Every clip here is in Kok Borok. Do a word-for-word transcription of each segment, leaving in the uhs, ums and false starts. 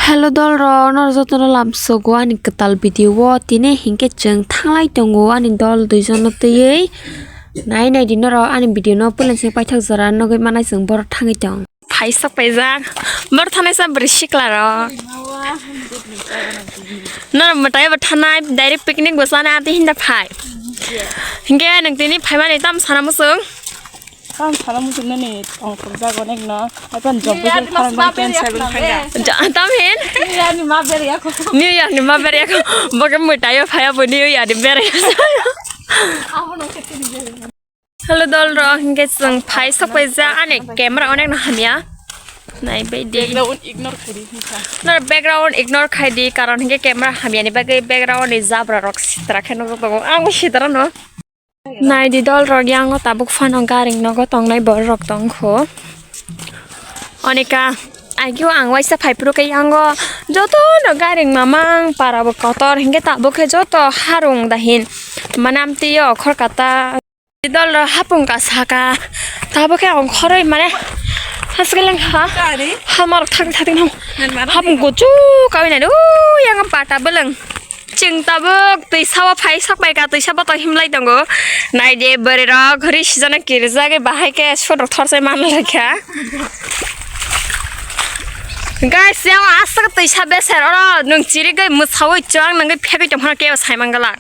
Hello dol rok, norok jotono lamsogo ani kwtal video o. Tini hinkhe chwng thanglai tongo ani dol duijono twiwi. Nai nai di norok ani video no puila se paithak jora nugwi manai chwng borok thangwi tong. Phai sok paijak. Borok thanai sa bwrwi sikla rok. Norok mwtai bo thanai direct picnic bo chanai ati hinda phai. Hinkhe nwng tini phaimani tam sana muchung. Tam sana muchung nani tongthok jago nek no. Ai pan jok bo kharang ban cancel ban thangya. Ja-, tam hin? New Year ni ma berya ko. New Year ni ma berya ko. Boke mwtai o phaya bo New Year ni berya. Abo no kete ni berya. Hello dol rok, hinkhe chwng phai sok paijak ani camera onek no hamya. Nai bai di. Background ignore khai di hinkha. Nor background ignore khai di, karon hinkhe camera hamya ni bagwi background ni jabra rok sitra khe nukjak tongo. Ang bo sitra no. Nai di dol rok, yango tabuk phano garing nogo tongnai borok rok tongkho. Onika, agio ang waisa phai phuru khe yango joto no garing mamang para bo kotor hinkhe tabuk khe joto harung dahin manam twi o khorkata. Dol rok hapung ka saka tabuk khe ang khoroi mane haskeleng ha hamar thang thang hapung kuchuk kawi nai o yang pata beleng. Chwng tabuk twisa o phai sok bai ka, twisa botol himlai tongo. Nai di bwrwi rok ri sijano kirjagwi bahai khe sot rok thor sai man lai kha. Guys, yang aswk twisa beser oro nwng chirigwi mwsawi chwang nangwi phegwi tongphano kebo sai man glak.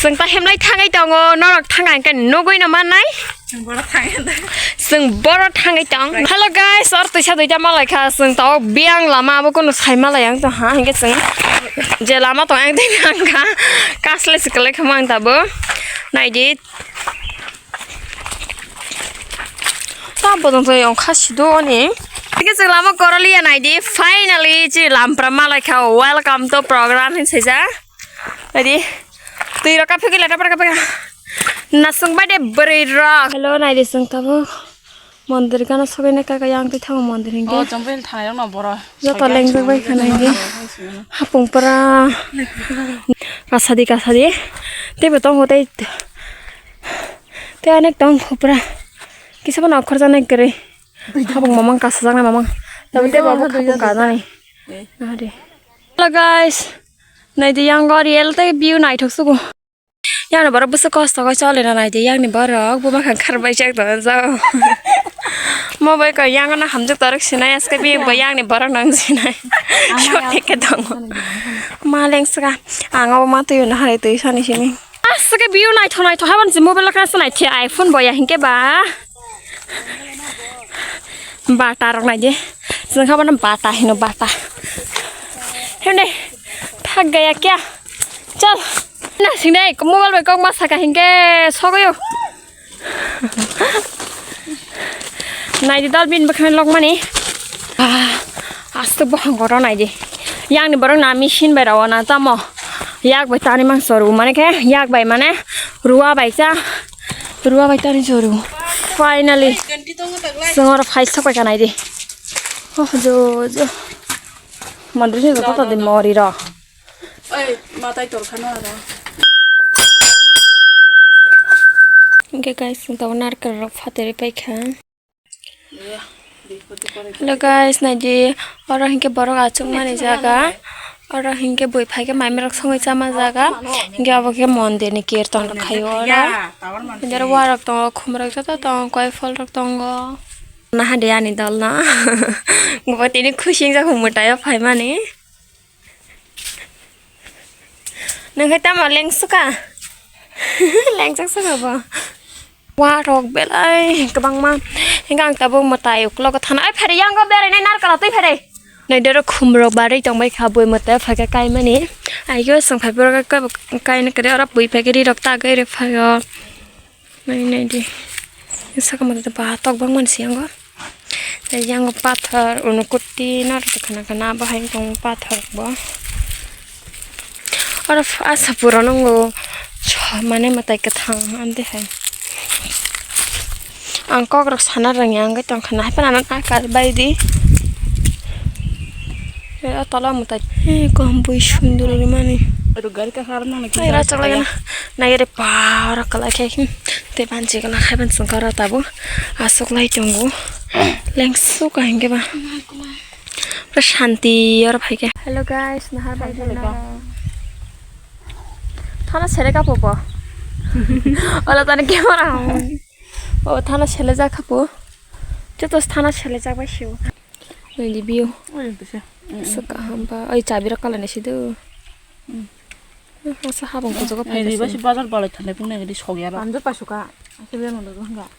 Chwng ta himlai thangwi tongo, norok thang ang khe nugwi no mannai. Chwng borok thangwi tong. Hello guys, or twisa duita malai kha, chwng tabuk biyang lama abo kunu sai malai ang tong ha, hinkhe chwng je lama tong ang tei ang kha, kasle se kwlai kha mang tabuk. Nai di. Ta bodong twi ongkha sido ani. Hinkhe chwng lama koroliya nai di, finally chini lampra malai kha, welcome to program hin saijak. Nai di. Twi rok kaphikwi leta par kaphikha. Nasung bai de bwrwi rok. Hello, nai di chwng tabuk mondir gana sogwi nai kaka yang twi thango mondir hinkhe. Oh, jombil thanai rok no boro. Joto lengjak bai kha nai di. Hapung pura. Kasadi, kasadi. Teibo tongo tei. Tei onek tongkho pura. Kisa phano okhorjaknai kwrwi. Hapung mamang kasajaknai mamang. Tabuk tei bo hapung kanani. Nari. Hello guys. Nai di yang gori el tei view naithok sugo. Yang ni borok bwswk kosto khe choli rw nai di, yang ni borok bo makhang kharbai jak tong jak. Mo bai koi yang no hamjak torok sinai, aske bi bo yang ni borok nang sinai. Short khe tongo. Ma leng saka ang abo ma twi no hari twi sani simi. Aske view naithok naithok haban si mobile ka sanai thi iPhone bo ya hinkhe ba. Bata rok nai di. Chwng kha bono bata hino bata. Hende. Thak gaya kya? Chal. Na sing dai mobile bai kok ma saka hinkhe sogoyo. Nai di dal bin bwkhani lok mani. Ah, aswk bo hangoro nai di. Yang ni borok na machine bai rawa na tamo. Yak bai tani mang soru mane khe yak bai mane ruwa bai cha. Ruwa bai tani soru. Finally. Chwng oro phai sok bai ka nai di. Oh, jo, jo. Mandri se joto ta din mori ro. Oi, matai tor khana aro. Hinkhe guys, chwng tabuk narikal rok phaterwi paikha. Hello guys, naidi, oro hinkhe borok achukmani jaga, oro hinkhe bui phaikhe maimirok songwi chama jaga, hinkhe obo khe mondirni kirton rok khaio oro, hinkhe oro warok tongo, khumrok joto tongo, koi pholrok tongo. Nahadi ani dolno, bo tini khusi wngjak mwtaio phaimani. Nung khe tamo lengsuka? Lengsak suka bo. Wa rok belai kwbangma. Hinkhe ang tabuk mwtai uklogo thana. Ai, phari yango berai nai narkala twi phari. Nai doro khum rok barwi tong bai kha bui mwtai phai kha kaimani. Ayo song phai borok kaina kwrwi oro bui phai khe ri rok ta gwi rw phai o. Nai nai di. Saka mata ba tok bang man si yango. Tei yango pathor unukutti no khana khana bahai tong pathor bo. Oro asa pura nungo mane mwtai kwthang ante hai. Ang kok rok sana rwngya wngwi tong khana hai phano ano nakar bai di. Tei o tola mwtai. He, kom bui sundor rimani. Aro gari ka khar nang Ai, ra chok lagana. Nai re pa, ra kalai khe. Tei banchi kana khai ban sung kara tabu. Asok lai tongo. Lengsu ka hingke ba. Pura shanti oro phaikhe. Hello guys, nahar bai. Hello, hello. Thana sele kapo bo. Ola tani camera. O thana sele jak kapo. Joto thana sele jak bai sio. Nini view. Oi, bisa. Saka hamba. Oi, chabi rok kala ni sido. Masa habang kuchugo. Ri basi bazar balai thanai pung nai di sogya ba. Ando pasuka. Asli dia nonton enggak?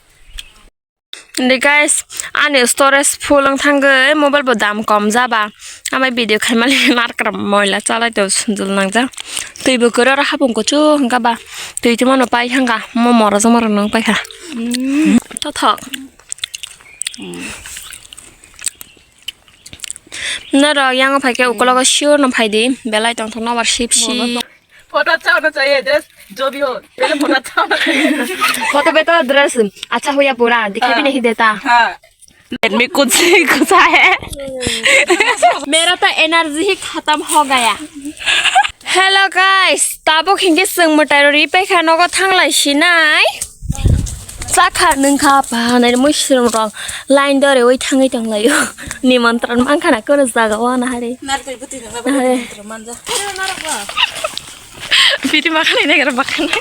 Hindi guys, ani storage full wng thangwi mobile bo dam kom jaba. Amai video khaimali narkra moila chalai to sunjul nangjak. Twi bo kwrwi oro hapung kuchuk hwnkha ba. Twi twi mano pai hwnkha mo mora jong mora nang paikha. Tothok. Norok yang phaikhe ukologo sure no phaidi belai tongthok no war sip sip. Photo अच्छा होना चाहिए, ड्रेस जो भी हो, पहले फोटो अच्छा होना चाहिए। फोटो पे तो ड्रेस अच्छा हो या पूरा, दिखाई भी नहीं देता। हाँ। Let me कुछ कुछ है। मेरा तो एनर्जी ही खत्म हो गया। Hello guys, tabuk hinkhe chwng mwtai rw ri paikha nogo thanglai sinai. Chakha nwngkha pa nai mui srwng rok line dore oi thangwi tonglaio. Nimantron mankha na kono jaga o na hari. Narikul bwtwi nangla. Hari. Nimantron manja. Bidi makhani nagra bakhana.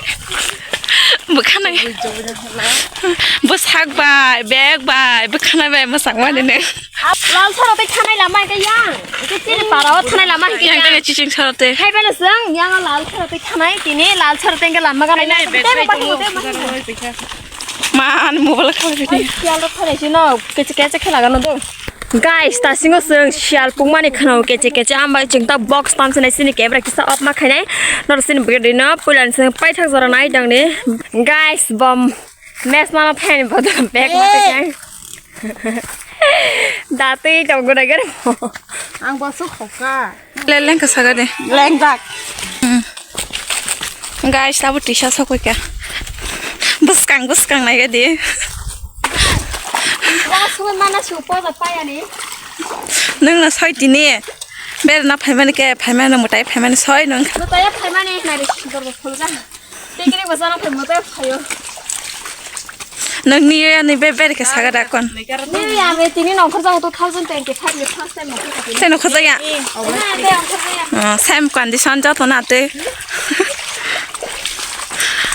Bwkhana. Bwsak bai, bag bai, bwkhana bai mwsak mani ne. Lal sara tei khanai lama ke yang. Ke chini para o thanai lama ke yang. Yang ke chiching sara tei. Hai bana sang yang lal sara tei khanai tini lal sara tei ke lama ganai. Nai bag bai tong. Man mobile khala bini. Sial rok khanai sino keche keche khela gano do. Guys, ta singo sung sial pungmani khano keche keche ambai ching ta box tam sinai sini camera kisa off ma khainai. Nor sini bigri no pulan sung paithak jora nai dang ni. Guys, bom. Mes mama phen bodo bag ma khainai. Datwi tong gura gura. Ang bosu khoka. Le lengka saga de. Lengjak. Hmm. Guys, abo tisa sokoi ka. Bwskang bwskang nai gadi. Wa sumai mana su po da paya ni. Nung na soi tini. Ber na phaimani ke phaimani mutai phaimani soi nung. Mutai phaimani nari dorbo phulga. Tikini bwsano phai mwtai phaio. Nokni ani be berke saga da kon. Ni ya be tini nongkhor jago two thousand twenty-five ni first time nongkhor jago. Tei nongkhor jaya. Ina be nongkhor jaya. Oh, same condition joto na tei.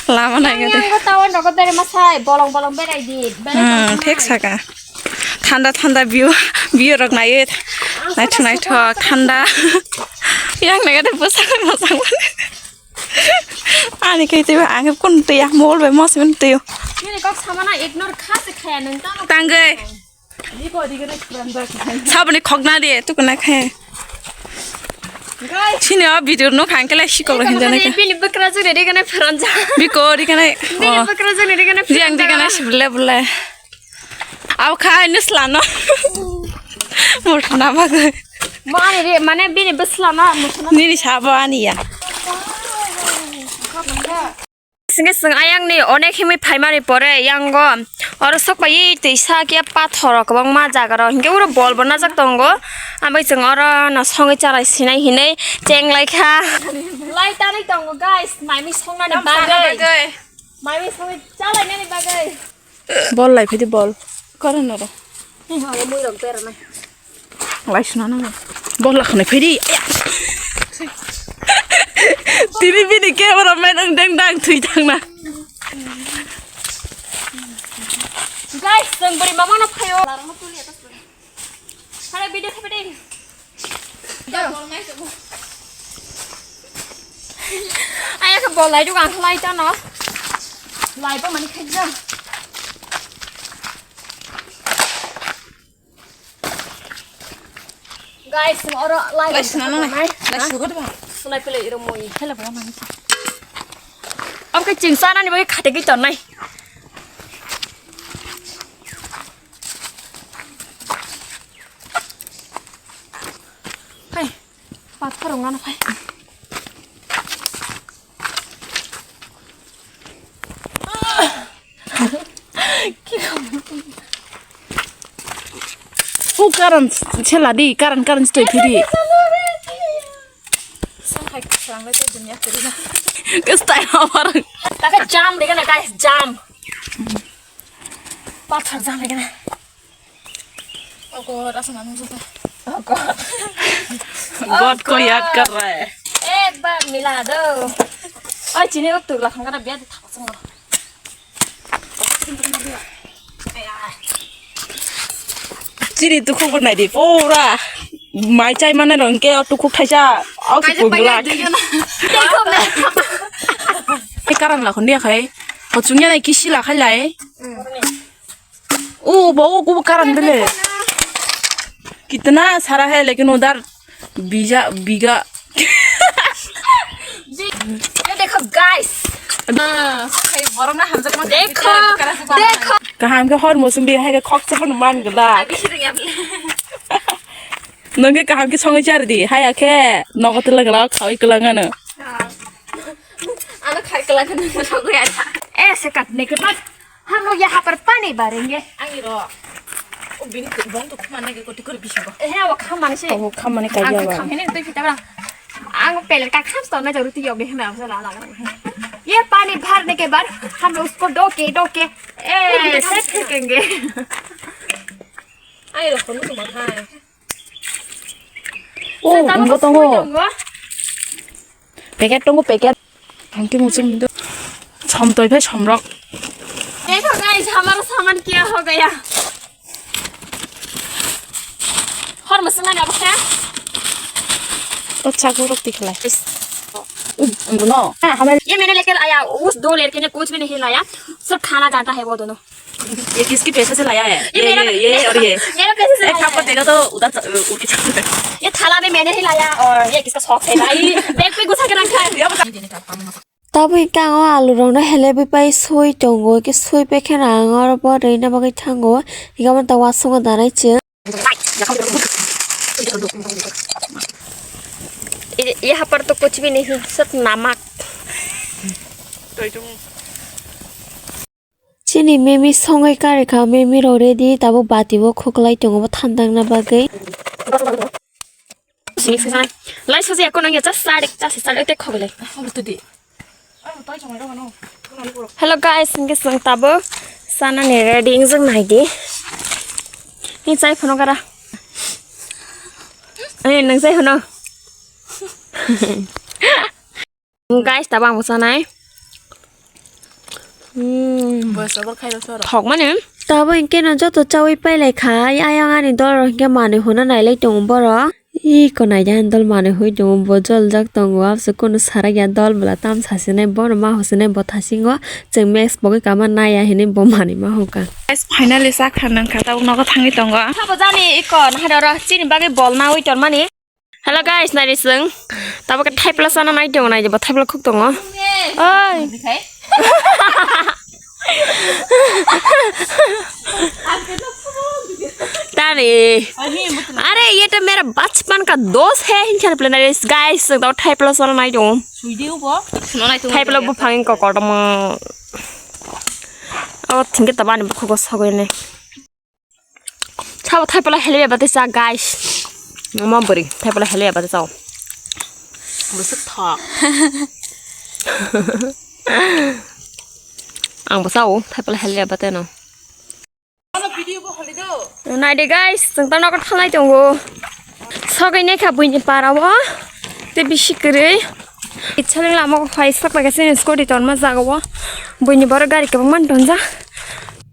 Lama nai gade. Yang ko tawan rok bere masai bolong bolong berai di. Hmm, thik saka. Thanda thanda view, view rok nai. Naithok naithok thanda. Yang nai gade bwsai bwsai. Ani khe twibo ang khe kun twiya mol bai mosmani twio. Nini kok samana ignore kha se khaya nang tamo. Tangwi. Saboni khokna de tukuna khe. Guys. Sini o video no khang kele sikok le hinjana khe. Bini bwkra jone de gana pharan ja. Biko de gana. Bini bwkra jone de gana pharan ja. Yang de gana sible bule. Abo kha ani slano. Mothona bagwi. Mo ani re, mane bini bwslano mothona. Nini sabo ani ya. Singke sing ayang ni onek himwi phaimani pore yango. Oro sok pai twi sa khe pathor kwbangma jaga rok. Hinkhe uro bol bo najak tongo. Ambai chwng oro no songwi charai sinai hinwi cheng lai kha. Lai tanwi tongo guys, maimi songnani bagwi. Maimi songwi chalainani bagwi. Bol lai phai di bol. Kore no ro. Ni ha mui rok bera nai. Lai suna nang. Bol la khonai phai di. Aya. Tini bini camera man ang deng dang thui thang na. Guys, tong bari mama no phayo. Hare video khabe ding. Aya khe bol lai duk ang khlai tano. Lai bo mani khaijak. Guys, oro lai lai suna nang. Lai sugar ba. Sunai pele iro moi. Hela ba mani. Am khe chingsa nani bai khate ki tonai. Hai, pathar rok nana phai. O karan sela di, karan karan stoi phidi. Sang hai khasang le dunya kiri na. Ke style awar. Taka jam dega na guys, jam. Pathar jam dega na. Ogo rasa nanu jata. God ko yaad kar raha hai. Ek baar mila do. Oi, chini o tugla khangara biya de thak chungo. Chini tukhuk bo nai di pura. Mai chai mane rong ke o tukhuk thaisa. Au se pungla. Karan la khon dia khai. Ho chungya nai kisi la khai lai. ओ वो वो वो कारण मिले। कितना सारा है लेकिन उधर बीजा बीघा। ये देखो गाइस। देखो, देखो। Kaham ke hor mosum bi hai ke khok chapon man gala. Nang ke kaham ke songai char di hai akhe nogo tela gala khawai kelangano. Ano khai kelangano. ऐसे काटने के बाद हम लोग यहाँ पर पानी भरेंगे। Ani ro. O bini bong to khuma nai ko tikor bisingo. Eh, वो काम माने से। तो वो काम माने कर दिया। काम है नहीं तो फिर तबला। आंग पहले का काम तो ना जरूरत ही होगी है ना, हमसे ला ला। ये पानी भरने के बाद हम लोग उसको डो के डो के ए से फेंकेंगे। Ani ro khonu to mathai. Oh, ang bo tongo. Packet tongo, packet. Ang ke muchung do. Som toi phai somrok. देखो गाइस, हमारा सामान क्या हो गया। Hor masang na nabakha. O chakurok tikhlai. No. ये मैंने लेकर आया, उस दो लड़के ने कुछ भी नहीं लाया, सब खाना जाता है वो दोनों। ये किसकी पैसे से लाया है? ये ये, मेरा ये, ये और ये। मेरा पैसे से लाया है। एक आपको देगा तो उधर च-, ऊपर चल। ये थाला भी मैंने ही लाया और ये किसका शौक है भाई? बैग पे घुसा के रखा है। Tabuk hwnkhe ang o alu rokno helebai pai sui tongo, hwnkhe sui paikhe ang oro bo rwina bagwi thango, hwnkhe omo ta uansukma danai chwng. ये, यहाँ पर तो कुछ भी नहीं, सब नमक। Chini mimi songwi karikha, mimi rok ready, tabuk bati bo khuklai tongo bo thandakna bagwi. Lai saja, kono ya chas sadik chas sadik te khoglai. Hello guys, hingke chwng tabuk sanani ready wng jwk naidi. Ni chai phano gara. Ani nang chai phano. Guys, tabuk ang bo chanai. Hmm. Voice over khairo soro. Thok mani. Tabuk hingke no joto chaui pailai kha. Ayang ani dol rok hingke manui huna nailai tongo borok. Iko naidi ani dol manui hui tongo, bo joljak tongo. Abse kunu sarak ya dol bwla tam sasinai, bono ma husinai bo thasingo. Chwng mask bogwi kama naiya hinui bo manui ma hukha. Guys, finally sak than nang kha, tabuk nogo thangwi tongo. Sabo jani iko nahar oro chini bagwi bol naui tor mani. Hello guys, nai ri chwng. Tabuk khe thaipla chana nai tongo, nai bo thaipla khuk tongo. Oi. Tare. अरे, ये तो मेरा बचपन का दोस्त है, hinkhar pla nai guys, chwng tabuk thaipla chana nai tongo. Thaipla buphang ko kotorma. Abo thingke tabani bukhugo sogwi nai. Sabo thaipla heleya bate cha, guys. Mama bwrwi thaipla heleya bate chao. Bwswk thok. Ang bo chao thaipla heleya bate no. Naidi guys, chwng tamo nogo thanglai tongo. Sogwi naikha buini para o. Tei bisi kwrwi. Itsaleng lama o phai sak bai khe chini scooty tonma jaga o. Buini borok gari kwbangma tonjak.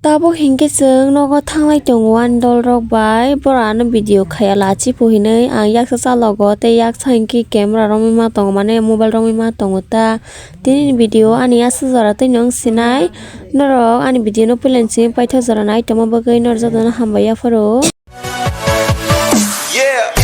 Tabuk hinkhe chwng nogo thanglai tongo ani dol rok bai. Borok ano video khaya lachi phu hinwi ang yaksa chalogo tei yaksa hinkhe camera romwi ma tongo, mane mobile romwi ma tongo ta. Tini ni video ani aswk jora twi nw wng sinai. Norok ani video no puila ni simi paithak jora nai tongma bagwi norok jotono hambai yapharo. Yeah.